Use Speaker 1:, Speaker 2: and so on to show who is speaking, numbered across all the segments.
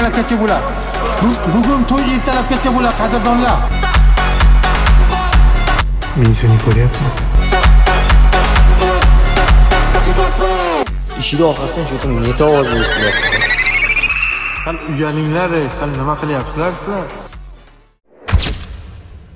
Speaker 1: Ertalabgacha bo'ladi. Bugun to'y ertalabgacha bo'ladi, qadrdonlar.
Speaker 2: Men seni ko'ryapman.
Speaker 3: Eshikni orqasidan что-то не то ovozlar eshitilyapti.
Speaker 1: Sal uyalinglar, sal nima qilyapsizlar sizlar?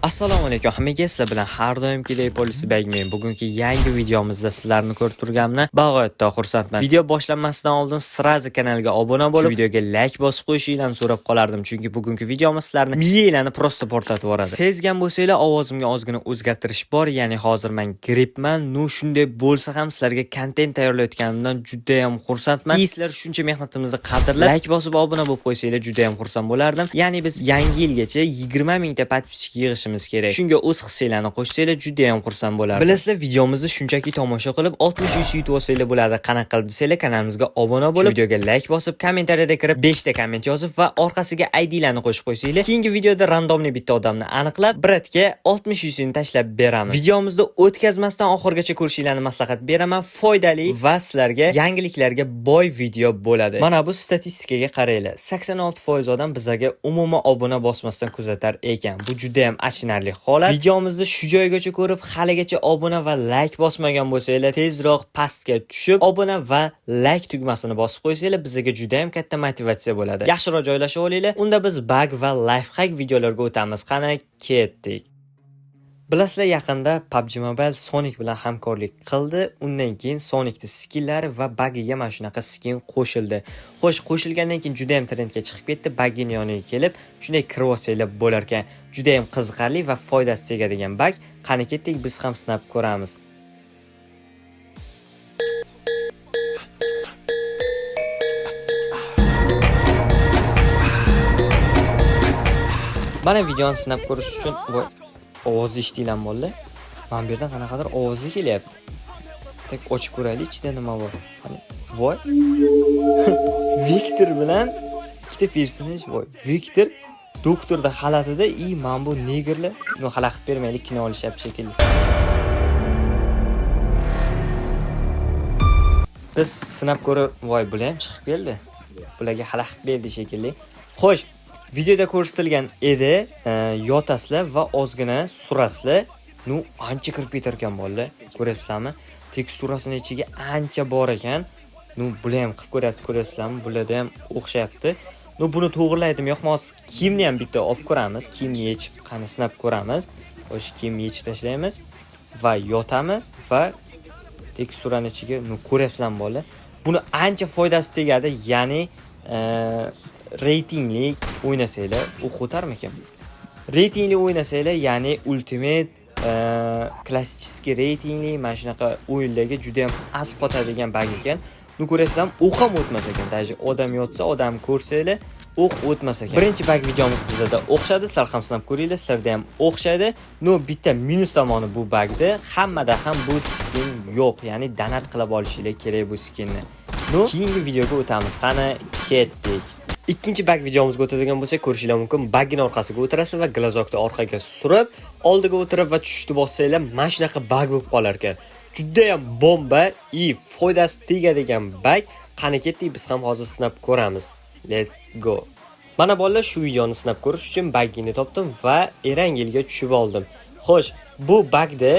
Speaker 3: Assalomu alaykum hammaga, sizlar bilan har doimgidek Polisi Bagmen. Bugungi yangi videomizda sizlarni ko'rib turganimdan bag'oyatda xursandman. Video boshlanmasdan oldin сразу kanalga obuna bo'lib, videoga like bosib qo'yishinglarni so'rab qolardim, chunki bugungi videomiz sizlarni miyanglarni просто portlatib yuboradi. Sezgan bo'lsanglar, ovozimga ozgina o'zgartirish bor, ya'ni hozir men grippman. Ну, shunday bo'lsa ham sizlarga kontent tayyorlayotganimdan juda ham xursandman. И sizlar shuncha mehnatimizni qadrlab, like bosib obuna bo'lib qo'ysanglar juda ham xursand bo'lardim. Ya'ni biz yangi yilgacha 20 mingta подписчик yig'ishimiz kerak. Shunga o'z hissanglarni qo'shsanglar juda ham xursand bo'lardim. Bilasizlar, videomizni shunchaki tomosha qilib 60 yuz yutib olsanglar bo'ladi. Qanaqa qilib desanglar, kanalimizga obuna bo'lib, videoga like bosib, kommentariyada kirib 5 ta komment yozib va orqasiga IDlarni qo'shib qo'ysanglar, keyingi videoda рандомный bitta odamni aniqlab, брат ga 60 yuzini tashlab beramiz. Videomizni o'tkazmasdan oxirigacha ko'rishinglarni maslahat beraman. Foydali va sizlarga yangiliklarga boy video bo'ladi. Mana bu statistikaga qaranglar. 86% odam bizaga umuman obuna bosmasdan kuzatar ekan. Bu juda ham achinarli holat. Videomizni shu joygacha ko'rib, haligacha obuna va like bosmagan bo'lsanglar, tezroq pastga tushib, obuna va like tugmasini bosib qo'ysanglar, bizga juda ham katta motivatsiya bo'ladi. Yaxshiroq joylashib olinglar. Unda biz баг va lifehack videolarga o'tamiz. Qani, ketdik. Bilasizlar, yaqinda PUBG Mobile Sonic bilan hamkorlik qildi. Undan keyin Sonic'ni skinlari va bagiga mana shunaqa skin qo'shildi. Xo'sh, qo'shilgandan keyin juda ham trendga chiqib ketdi. Bagini yoniga kelib, shunday kirib olsanglar bo'lar ekan. Juda ham qiziqarli va foydasi tegadigan баг. Qani ketdik, biz ham sinab ko'ramiz. Mana videoni sinab ko'rish uchun voy, ovozni eshitinglarmi bolalar? Mana bu yerdan qanaqadir ovozi kelyapti. Так, ochib ko'raylik, ichida nima bor. Qani, voy. Viktor bilan ikkita personaj, voy. Viktor doktorda xalatida, и mana bu negerlar, ну xalaqit bermaylik, kino olishyapti shekilli. Biz sinab ko'rib, voy, bular ham chiqib keldi. Bularga xalaqit berdi shekilli. Xo'sh, videoda ko'rsatilgan edi, yotasizlar va ozgina surasizlar. Ну, ancha kirib ketar ekan bolalar. Ko'ryapsizlarmi? Teksturasini ichiga ancha bor ekan. Ну, bular ham qilib ko'ryapti, ko'ryapsizlarmi? Bularda ham o'xshayapti. Ну, buni to'g'rilaydim, yo'qmi? Hozir kiyimni ham bitta olib ko'ramiz. Kiyimni yechib, qani sinab ko'ramiz. O'sha kiyimni yechib tashlaymiz va yotamiz va teksturani ichiga, ну, ko'ryapsizlarmi bolalar? Buni ancha foydasi tegadi, ya'ni reytinglik o'ynasanglar, u qo'tarmikan? Reytingli o'ynasanglar, ya'ni ultimate, klassический reytingli mana shunaqa o'yinlarga juda ham as qotadigan баг ekan. Ну, ko'ryapsizlarmi, o'q ham o'tmas ekan. Даже odam yotsa, odam ko'rsanglar, o'q o'tmas ekan. Birinchi баг videomiz bizada o'xshadi, sizlar ham sinab ko'ringlar, sizlarda ham o'xshaydi. Ну, bitta minus tomoni bu bagda hammada ham bu skin yo'q, ya'ni donat qilib olishinglar kerak bu skinni. Ну, keyingi videoga o'tamiz. Qani, ketdik. Ikkinchi баг videomizga o'tadigan bo'lsak, ko'rishinglar mumkin. Bagini orqasiga o'tirasizlar va глазок ni orqaga surib, oldiga o'tirib va tushishni bossanglar, mana shunaqa баг bo'lib qolar ekan. Juda ham bomba и foydasi tegadigan баг. Qani ketdik, biz ham hozir sinab ko'ramiz. Let's go. Mana bolalar, shu videoni sinab ko'rish uchun bagini topdim va Erangelga tushib oldim. Xo'sh, bu bagda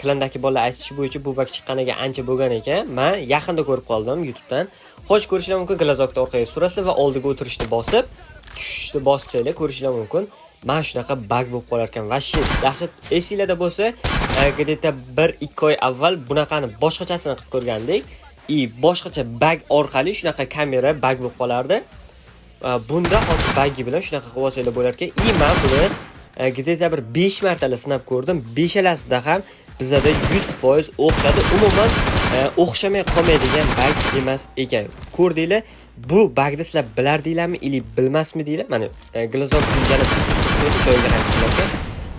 Speaker 3: klandagi bolalar aytishi bo'yicha bu баг chiqqaniga ancha bo'lgan ekan. Men yaqinda ko'rib qoldim YouTube'dan. Xo'sh, ko'rishinglar mumkin, глазок ni orqaga surasizlar va oldiga o'tirishni bosib, tushishni bossanglar, ko'rishinglar mumkin. Mana shunaqa баг bo'lib qolar ekan. Вообще dahshat. Esinglarda bo'lsa, где-то 1-2 oy avval bunaqani boshqachasini qilib ko'rgandik. И boshqacha баг orqali shunaqa kamera баг bo'lib qolardi. Bunda hozir bagi bilan shunaqa qilib olsanglar bo'lar ekan. И men buni где-то bir 5 martala sinab ko'rdim. Beshalasida ham bizada 100% o'xshadi. Umuman o'xshamay qolmaydigan баг emas ekan. Ko'rdinglar, bu bagni sizlar bilardinglarmi или bilmasmidinglar? Mana глазок yana joyiga qaytib kelar.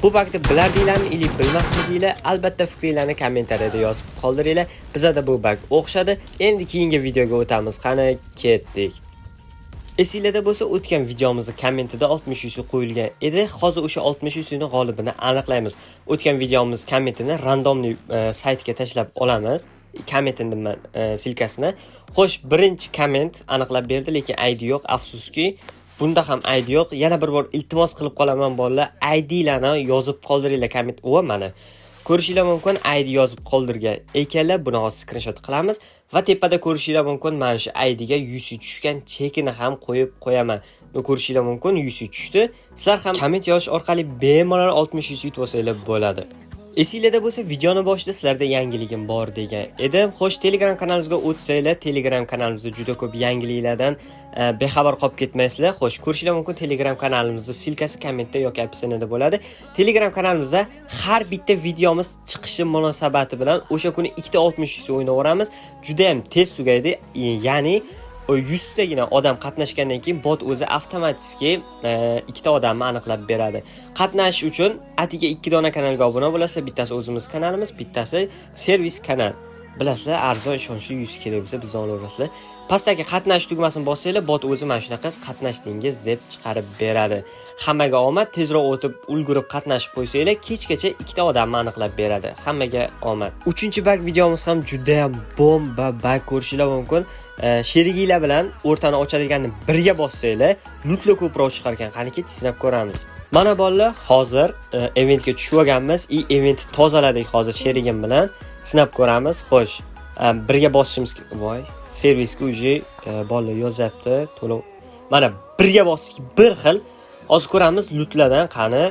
Speaker 3: Bu bagni bilardinglarmi или bilmasmidinglar? Albatta fikringlarni kommentariyada yozib qoldiringlar. Bizada bu баг o'xshadi. Endi keyingi videoga o'tamiz. Qani, ketdik. Esinglarda bo'lsa, o'tgan videomizni kommentida 60 yuzi qo'yilgan edi. Hozir o'sha 60 yuzini g'olibini aniqlaymiz. O'tgan videomiz kommentini рандомный saytga tashlab olamiz. Kommentini man ссылка sini. Xo'sh, birinchi komment aniqlab berdi, lekin ID yo'q, afsuski. Bunda ham ID yo'q. Yana bir bor iltimos qilib qolaman, bolalar, IDlarni yozib qoldiringlar komment. O, mana ko'rishinglar mumkin, ID yozib qoldirgan ekanlar. Buni hozir skrinshot qilamiz va tepada ko'rishinglar mumkin, mana shu IDga UC tushgan chekini ham qo'yib qo'yaman. Ну, ko'rishinglar mumkin, UC tushdi. Sizlar ham komment yozish orqali bemalol 60 UC yutib olsanglar bo'ladi. Esinglarda bo'lsa, videoni boshida sizlarda yangiligim bor degan edim. Xo'sh, Telegram kanalimizga o'tsanglar, Telegram kanalimizda juda ko'p yangiliklardan bexabar qolib ketmaysizlar. Xo'sh, ko'rishinglar mumkin, Telegram kanalimizda ссылка si kommentda yoki описание da bo'ladi. Telegram kanalimizda har bitta videomiz chiqishi munosabati bilan o'sha kuni ikkita 60 UC o'ynayveramiz. Juda ham tez tugaydi. Ya'ni 100 tagina odam qatnashgandan keyin bot o'zi avtomatik ikkita odamni aniqlab beradi. Qatnashish uchun atiga ikki dona kanalga obuna bo'lasizlar. Bittasi o'zimiz kanalimiz, bittasi servis kanal. Bilasizlar, arzon, ishonchli UC kerak bo'lsa, bizdan olaverasizlar. Pastdagi qatnash tugmasini bossanglar, bot o'zi mana shunaqa qatnashdingiz deb chiqarib beradi. Hammaga omad, tezroq o'tib ulgurib qatnashib qo'ysanglar, kechgacha ikkita odamni aniqlab beradi. Hammaga omad. Uchinchi баг videomiz ham juda ham bomba баг, ko'rishinglar mumkin. Sheriginglar bilan o'rtani ochadiganni birga bossanglar, loot lar ko'proq chiqar ekan. Qani, ketdik, sinab ko'ramiz. Mana bolalar, hozir eventga tushib olganmiz и eventni tozaladik hozir sherigim bilan. Sinab ko'ramiz. Xo'sh, birga bosishimiz, voy, servisga уже bolalar yozyapti to'lov. Mana birga bosdik, bir xil. Hozir ko'ramiz loot lardan, qani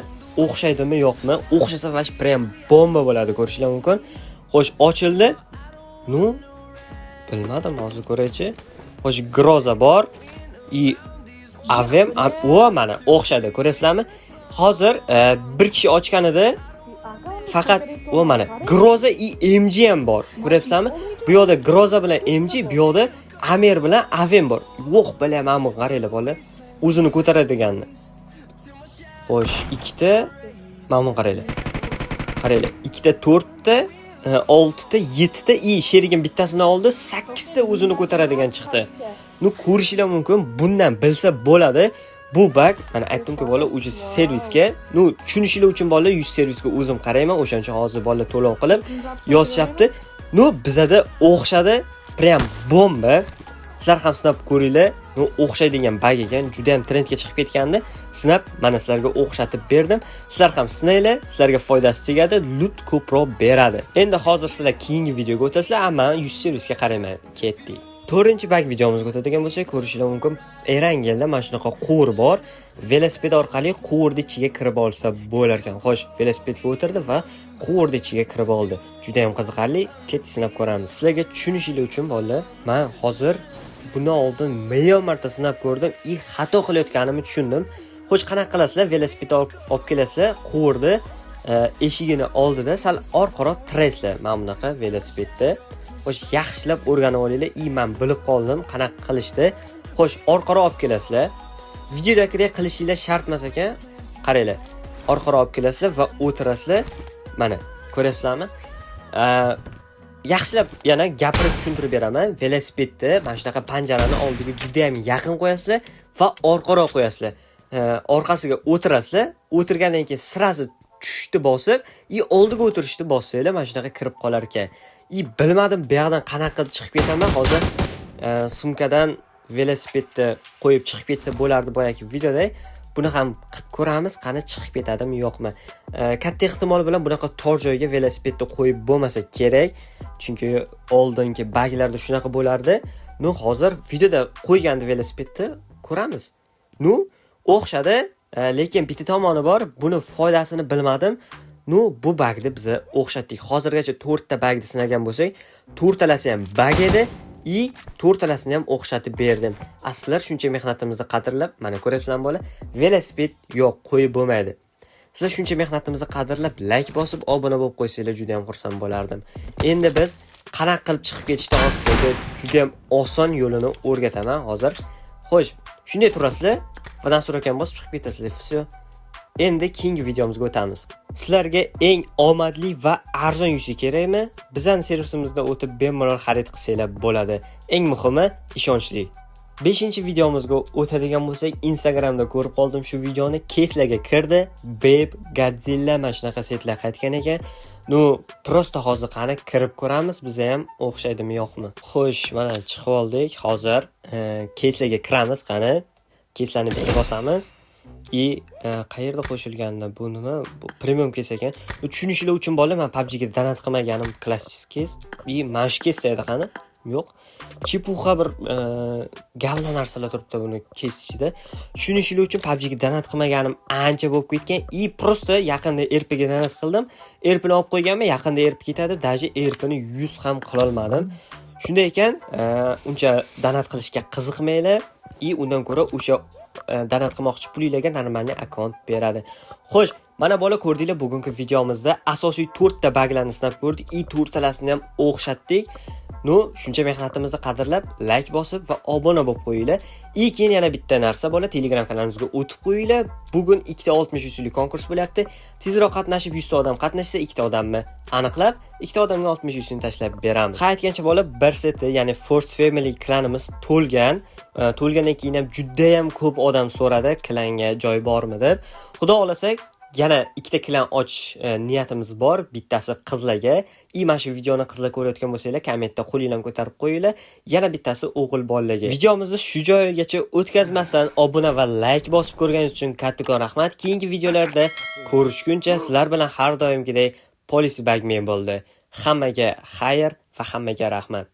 Speaker 3: o'xshaydimi, yo'qmi. O'xshasa, вообще прям bomba bo'ladi, ko'rishinglar mumkin. Xo'sh, ochildi. Ну, bilmadim, hozir ko'raychi. Xo'sh, Groza bor и AWM, o, mana o'xshadi, ko'ryapsizlarmi? Hozir bir kishi ochganida faqat, o, mana Groza и MG ham bor. Ko'ryapsizlarmi? Bu yoqda Groza bilan MG, bu yoqda Amer bilan AWM bor. Yo'q, bilaman, bu qaranglar, bola. O'zini ko'taradiganni. Xo'sh, ikkita, mana buni qaranglar. Qaranglar, ikkita, to'rtta, oltita, yettita и sherigim bittasini oldi, sakkizta o'zini ko'taradigan chiqdi. Ну, ko'rishinglar mumkin, bundan bilsa bo'ladi. Bu баг, mana aytdimku, bola, уже servisga, ну, tushunishinglar uchun, bola, 100 servisga o'zim qarayman, o'shaning uchun hozir bola to'lov qilib yozishyapti. Ну, bizada o'xshadi, прям bomba. Sizlar ham sinab ko'ringlar. Ну, o'xshaydigan баг ekan, juda ham trendga chiqib ketgandi. Sinab, mana sizlarga o'xshatib berdim. Sizlar ham sinanglar, sizlarga foydasi tegadi, loot ko'proq beradi. Endi hozir sizlar keyingi videoga o'tasizlar, ammo 100 servisga qarayman. Ketdik. To'rtinchi баг videomizga o'tadigan bo'lsak, ko'rishinglar mumkin. Erangelda mana shunaqa quvur bor. Velosiped orqali quvurni ichiga kirib olsa bo'lar ekan. Xo'sh, velosipedga o'tirdi va quvurni ichiga kirib oldi. Juda ham qiziqarli. Ketdik, sinab ko'ramiz. Sizlarga tushunishinglar uchun, bolalar, men hozir bundan oldin million marta sinab ko'rdim и xato qilayotganimni tushundim. Xo'sh, qanaqa qilasizlar? Velosiped olib kelasizlar, quvurni eshigini oldida sal orqaroq tiraysizlar mana bunaqa velosipedni. Xo'sh, yaxshilab o'rganib olinglar. И men bilib qoldim qanaqa qilishni. Xo'sh, orqaroq olib kelasizlar. Videodagidek qilishinglar shart emas ekan. Qaranglar. Orqaroq olib kelasizlar va o'tirasizlar. Mana, ko'ryapsizlarmi? Yaxshilab yana gapirib tushuntirib beraman. Velosipedni mana shunaqa panjarani oldiga juda ham yaqin qo'yasizlar va orqaroq qo'yasizlar. Orqasiga o'tirasizlar. O'tirgandan keyin сразу tushishni bosib и oldiga o'tirishni bossanglar, mana shunaqa kirib qolar ekan. И bilmadim, bu yoqdan qanaqa qilib chiqib ketaman hozir. Sumkadan velosipedni qo'yib chiqib ketsa bo'lardi boyagi videoda. Buni ham qilib ko'ramiz, qani chiqib ketadimi, yo'qmi. Katta ehtimol bilan bunaqa tor joyga velosipedni qo'yib bo'lmasa kerak, chunki oldingi baglarda shunaqa bo'lardi. Ну, hozir videoda qo'ygandi velosipedni, ko'ramiz. Ну, o'xshadi, lekin bitta tomoni bor, buni foydasini bilmadim. Ну, bu bagni biza o'xshatdik. Hozirgacha to'rtta bagni sinagan bo'lsak, to'rtalasi ham баг edi и to'rttalasini ham o'xshatib berdim. Sizlar shuncha mehnatimizni qadrlab, mana ko'ryapsizlarmi, bola, velosiped yo'q, qo'yib bo'lmaydi. Sizlar shuncha mehnatimizni qadrlab, layk bosib, obuna bo'lib qo'ysanglar, juda ham xursand bo'lardim. Endi biz qanaqa qilib chiqib ketishni hozir sizlarga juda ham oson yo'lini o'rgataman hozir. Xo'sh, shunday turasizlar va настройка ni bosib chiqib ketasizlar. Всё. Endi keyingi videomizga o'tamiz. Sizlarga eng omadli va arzon UC kerakmi? Bizning servisimizda o'tib bemalol xarid qilsanglar bo'ladi. Eng muhimi, ishonchli. 5-videomizga o'tadigan bo'lsak, Instagramda ko'rib qoldim shu videoni. Keyslarga kirdi. Babe, Godzilla, mana shunaqa setlar qaytgan ekan. Ну, просто hozir qani kirib ko'ramiz, biza ham o'xshaydimi, yo'qmi. Xo'sh, mana chiqib oldik. Hozir keyslarga kiramiz, qani. Keyslarni bitta bosamiz. И qayerda qo'shilgandi bu? Nima bu? Premium кейс ekan. Tushunishlar uchun, bola, man PUBGga донат qilmaganim klassik кейс и mana shu кейs edi. Qani? Yo'q, чепуха, bir говно narsalar turibdi buni кейс ichida. Tushunishlar uchun, PUBGga донат qilmaganim ancha bo'lib ketgan и просто yaqinda RPga донат qildim, RPni olib qo'yganman, yaqinda RP ketadi, даже RPni 100 ham qilolmadim. Shunday ekan, uncha донат qilishga qiziqmanglar и undan ko'ra o'sha донат qilmoqchi pulinglarga нормальный akkaunt beradi. Xo'sh, mana, bola, ko'rdinglar, bugungi videomizda asosiy to'rtta baglarni sinab ko'rdik и to'rttalasini ham o'xshatdik. Ну, shuncha mehnatimizni qadrlab, layk bosib va obuna bo'lib qo'yinglar. И keyin yana bitta narsa, bola, Telegram kanalimizga o'tib qo'yinglar. Bugun ikkita 60 yuzlik konkurs bo'lyapti. Tezroq qatnashib, 100 ta odam qatnashsa, ikkita odamni aniqlab, ikkita odamga 60 yuzini tashlab beramiz. Ha, aytgancha, bola, bir seti, ya'ni Force Family klanimiz to'lgan. To'lgandan keyin ham judayam ko'p odam so'radi, klanga joy bormi deb. Xudo xohlasa, yana ikkita klan ochish niyatimiz bor. Bittasi qizlarga и mana shu videoni qizlar ko'rayotgan bo'lsanglar, kommentda qo'linglarni ko'tarib qo'yinglar. Yana bittasi o'g'il bolalarga. Videomizni shu joygacha o'tkazmasdan obuna va layk bosib ko'rganingiz uchun kattakon rahmat. Keyingi videolarda ko'rishguncha sizlar bilan har doimgidek Policy Bagman bo'ldi. Hammaga xayr va hammaga rahmat.